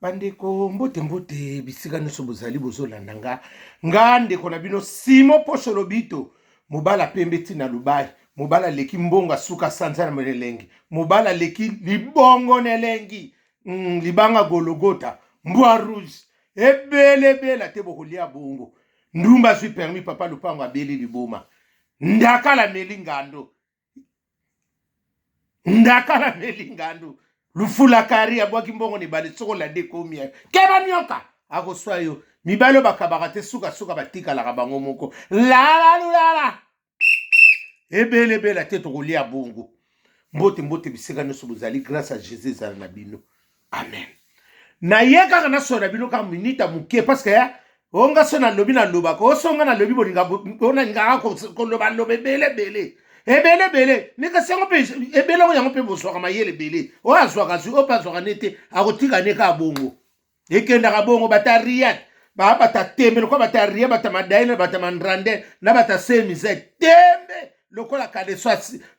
Bandeko, mbote mbote bisika nyonso bozali bozolanda nga, nga ndeko na bino Simon Posho Lobito, mobala pembe ntina Lubai, mobala aleki mbongo asuka sanza na elengi, mobala aleki libongo na elengi, libanga Gologota, mbwa rouge, ebele ebele te bokolia bongo. Ndumba azwi permis, papa lupango abeli liboma, ndakala meli ngando, ndakala meli ngando, lufula kari abwaki mbongo na ebale, soko olandi ekomi ya keba nyoka akoswa yo. Mibali oyo bakabaka te, sukasuka batikalaka bango moko lalalulala ebele ebele te tokolia bongo. Mbote mbote bisika nyonso bozali, grâce à Jésus ezala na bino, amen. Naye kaka nasola na bino kaka minute ya moke, parce que onga so nalobi nalobaka osonga nalobi bolinga onalingaka koloba loba ebele ebele ebele ebele nikasi yango mpe ebele yango yango mpe bozwaka mayele ebele. Oyo azwaka azwi, oyo mpe azwaka ne te akotika ne kaka bongo, ekendaka bongo. Bata riat baa bata tembe lokola bata ria, bata madaine, bata mandranden na bata semise tembe lokola kaleso,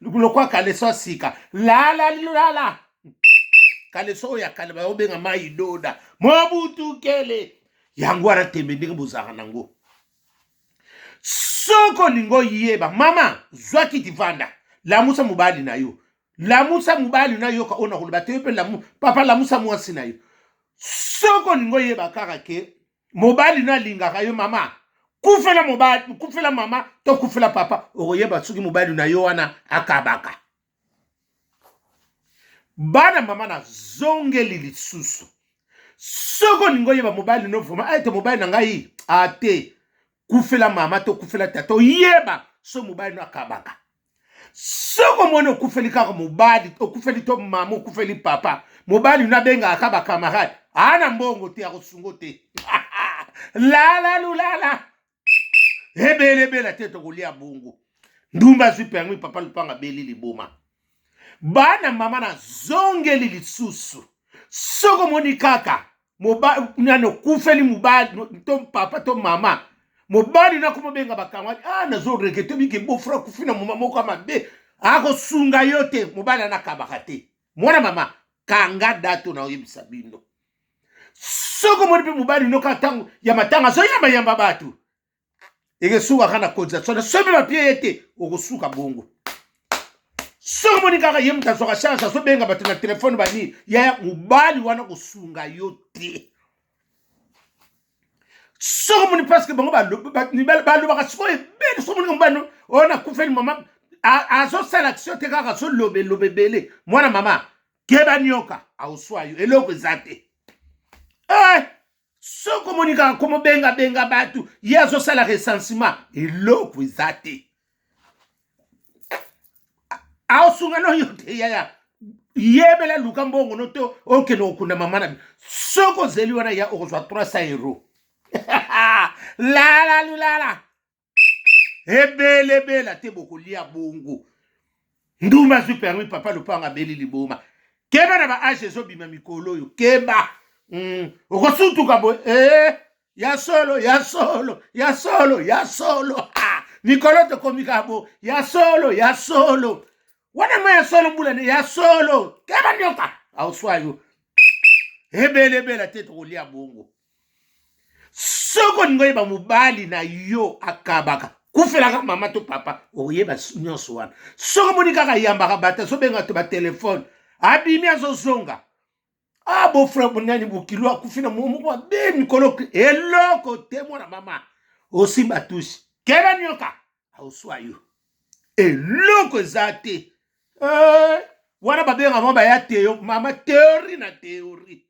lokola kaleso ya sika lala lala kaleso oyo ya kale baobenga mai doda mobutukele yango wana tembe ndenge bozalaka nango. Soki olingi oyeba, mama zwa kiti vanda, lamusa mobali na yo, lamusa mobali na yoka oyo nakoloba te yo mpe lamu, papa lamusa mwasi na yo. Soki olingi oyeba kaka ke mobali no alingaka yo, mama kufela mobali, kufela mama to kufela papa, okoyeba soki mobali na yo wana akabaka. Bana mama nazongeli lisusu, soki olingi oyeba mobali no vraiment ete mobali na ngai ate, kufela mama to kufela tata, oyeba so mobali no akabaka. Soki omoni okufeli kaka mobali, okufeli to mama, okufeli papa, mobali no abengaka ka bacamarade, ana mbongo te, akosungo te lala lulala ebele ebele te tokolia bongo. Ndumba azwi permis, papa lupanga abeli liboma. Bana mama nazongeli lisusu, soki omoni kaka nani okufeli mobali to papa to mama, mobali nakomobenga bakangwani, ah, nazo regrete bike bofra akufi na moma moko ya mabe, akosunga yo te. Mobali anakabaka te. Mwana mama kanga dato na oyebisa bino, soki omoni mpe mobali noka ntango ya matanga azoyambayamba bato, ekesukaka na cotisation na soki bapie ye te, okosuka bongo. Soki omoni kaka ye moto azwaka charge, azobenga bato na telefone banini, yaya mobali wana kosunga yo te. Soki omoni, parce que bango balobaka sikoyo ebele, soki omoni mobali oyo nakufeli mama azosala action te, kaka azoloba eloba ebele, mwana mama keba nyoka aoswa yo, eloko eza te. Eh, soki omoni kaka komobengabenga bato, ye azosala recensement, eloko eza te, aosunga no yo te. Yaya yebela, luka mbongo no to okende kokunda mama na bino. Soki ozeli wana ya okozwa 300 euro lala lulala ebele ebele te bokolia bongo. Ndumba azwi permis, papa lopanga abeli liboma. Keba na ba age ezobima mikolo oyo, keba, okosutuka boye eh, ya solo ya solo ya solo ya solo mikolo tokomi kaka bo ya solo ya solo wana ma ya solo mbula ne ya solo. Keba nyoka aoswa yo ebele ebele te tokolia bongo. Soki olingi oyeba mobali na yo akabaka, kufelaka mama to papa, okoyeba nyonso wana. Soki omoni kaka ayambaka bato, azobenga to batelefone, abimi azozonga, ah, beau-frère nani bokilo akufi na moko mabe mikolo, eloko te. Mwana mama osimba tusi, keba nyoka aoswa yo, eloko eza te. Eh, wana babenga bango baya te yo mama théorie na théorie,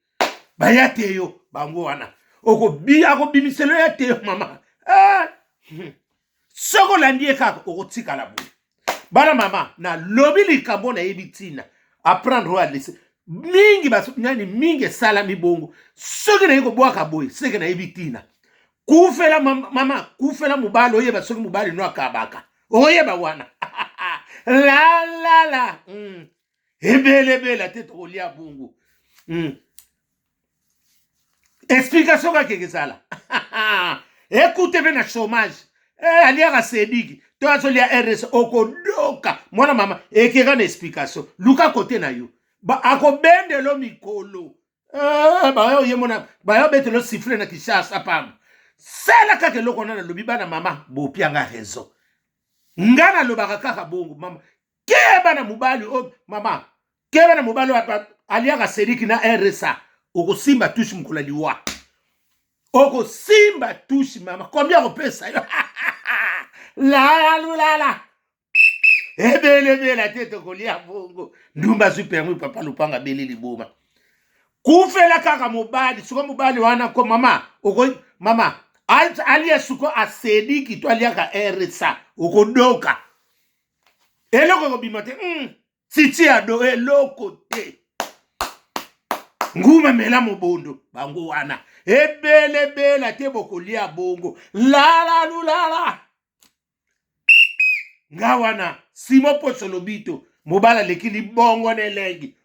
baya te yo bango wana akobimiselo ya te yo mama eh. Soki olandi ye kaka okotikala boye. Bana mama nalobi likambo nayebi ntina apprendre oyo alese mingi nani mingi esalami bongo. Soki naye kobwaka boye, seke nayebi ntina. Kufela mama, kufela mobali, oyeba soki mobali no akabaka, oyeba wana lalala ebele ebele te tokolia bongo. Explication kaka ezala ekute mpe na chômage eh, aliaka sediki to azolia rs, okodoka mwana mama ekeka na explication. Luka kote na yo akobendelo mikolo. Eh, bayo ye mona bayo betelo siffle na Kinshasa pamba. Sala kaka eloko wana nalobi bana mama bopianga raison. Nga nalobaka kaka bongo mama. Keba na mobali oyo oh, mama. Keba na mobali oyo aliaka seriki na RSA. Okosimba touche mokolo ya liwa. Okosimba touche mama. Combien akopesa yo? Lala lulala. Ebelebela te tokolia bongo. Ndumba azwi permis papa lupanga abeli liboma. Kufela kaka mobali, siko mobali wana ko mama, oko mama alia siko asediki to aliaka RSA okodoka. Eloko ekobima te. Titi ado eloko te. Nguma mela mobondo bango wana. Ebelebela te bokolia bongo. Lala lulala. Nga wana Simon Poso Lobito mobali aleki libongo na elengi.